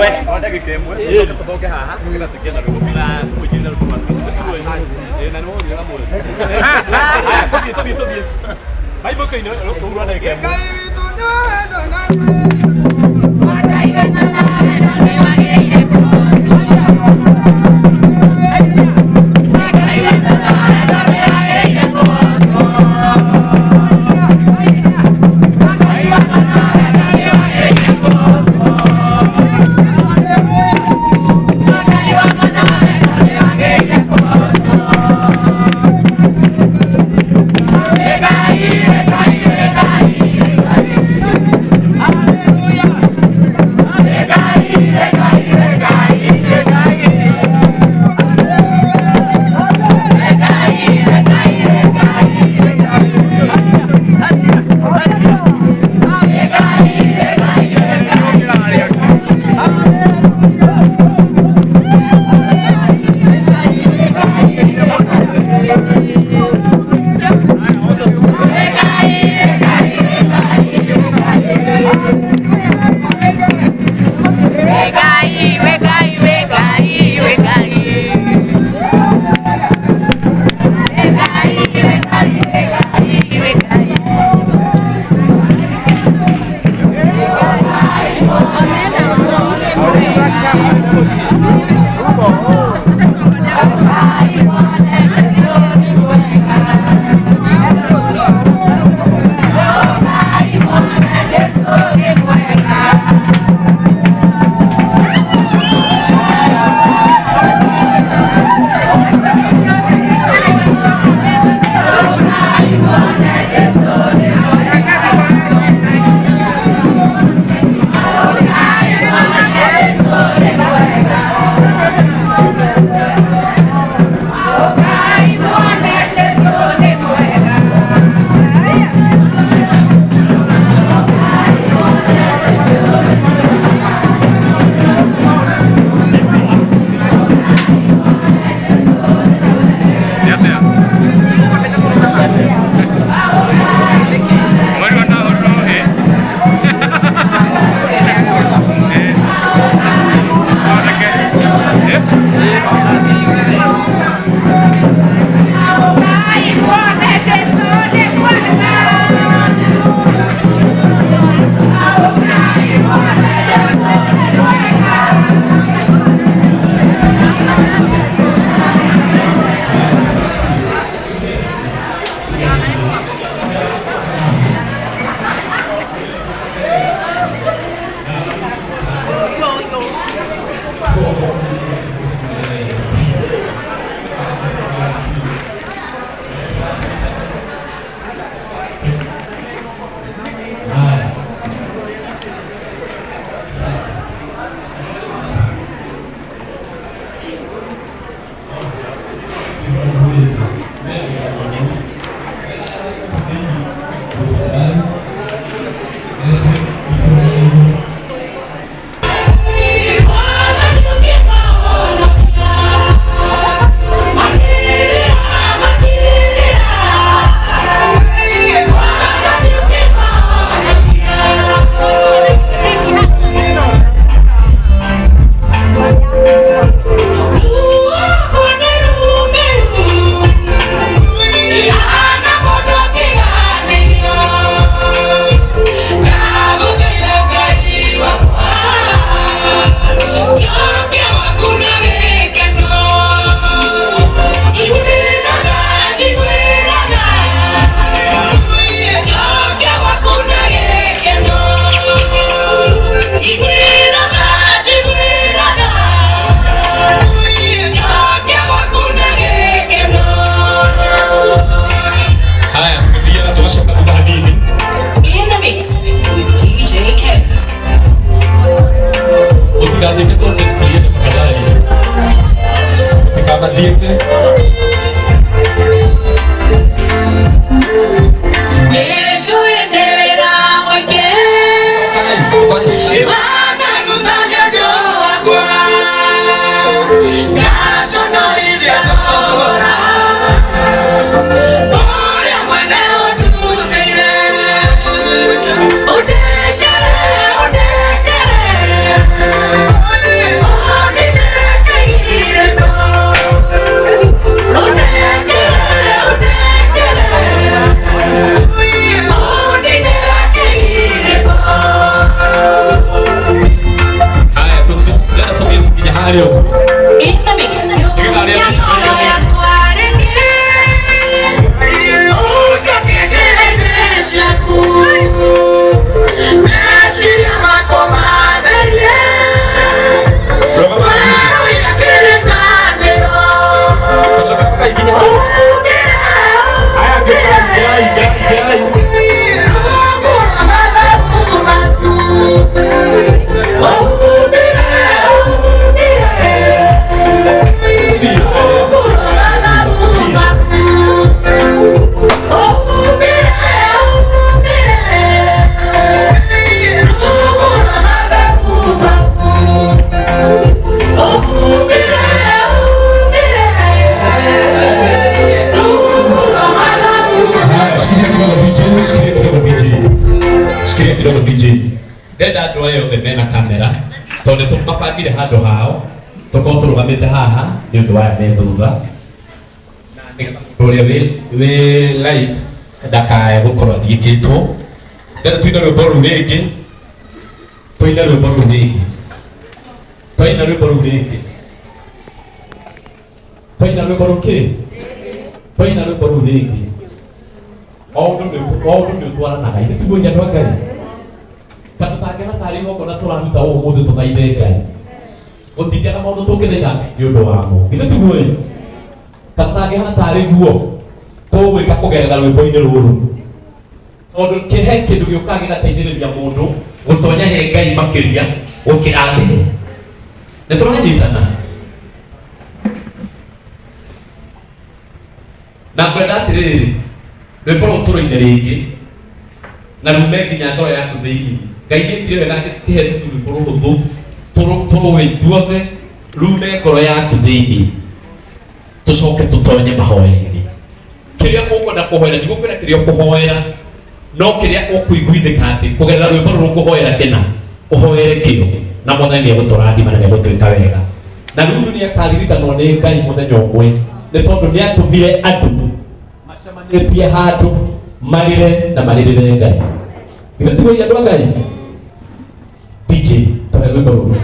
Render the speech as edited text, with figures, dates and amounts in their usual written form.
Ndagĩka ĩmwe tũcoke tũcoke haha nĩgetha tũingĩre na rwĩmbo na tũingĩre na rwĩmbo rwa na nĩ mũgũthiĩ na mũrĩ. Haya, tũthiĩ tũthiĩ tũthiĩ. Maibũkĩinĩ rũu rwa ndagĩka ĩmwe. Kidogo DJ, shikilia kidogo DJ. Shikilia kidogo DJ. Ndenda andũ aya othe mena kamera tondũ nĩ tũmabangire handũ hao tũkorwo tũrũgamĩte haha nĩ ũndũ wa aya me thutha ũrĩa wĩ live ndakae gũkorwo athiĩkĩtwo. Ndenda tũine rwĩmbo rũu rĩngĩ, tũine rwĩmbo rũu rĩngĩ, twaina rwĩmbo rũu rĩngĩ, twaina rwĩmbo rũu kĩ, twaina rwĩmbo rũu rĩngĩ. O ũndũ nĩ ũtwaranaga ithe tiguo andũ a Ngai ta tũtangĩona tarĩ igongona tũraruta ũmũthĩ tũthaithe Ngai gũtingĩaga maũndũ tũngĩthaitha Ngai nĩ ũndũ wamo ithe tiguo ĩ ta tũtangĩhana tarĩ guo tũgwĩka kũgerera rwĩmbo-inĩ rũrũ tondũ kĩhe kĩndũ gĩũkaga gĩgateithĩrĩria mũndũ gũtonya he Ngai makĩria gũkĩra mbere. Nĩ tũranyitana na ngwenda atĩrĩrĩ rwĩmbo rũu tũrũine rĩngĩ na rume nginya ngoro yaku thĩinĩ. Ngai nĩekire wega akĩhe rwĩmbo rũhũthũ tũrũĩ ithuothe rume ngoro yaku thĩinĩ tũcoke tũtonye mahoya-inĩ. Kĩrĩa ũkwenda kũhoera ndigũkwĩra kĩrĩa ũkũhoera no kĩrĩa ũkũiguithĩka atĩ kũgerera rwĩmbo rũrũ ũkũhoera kĩna ũhoere kĩo na Mwathani nĩegũtũrathima na nĩegũtwĩka wega. Na Ruthu nĩakaririkanwo nĩ Ngai mũthenya ũmwe nĩ tondũ nĩatũmire andũ macemanĩtie handũ marĩre na marĩrĩre Ngai. Githĩ tiguo andũ a Ngai? DJ tũhe rwĩmbo rũrũ.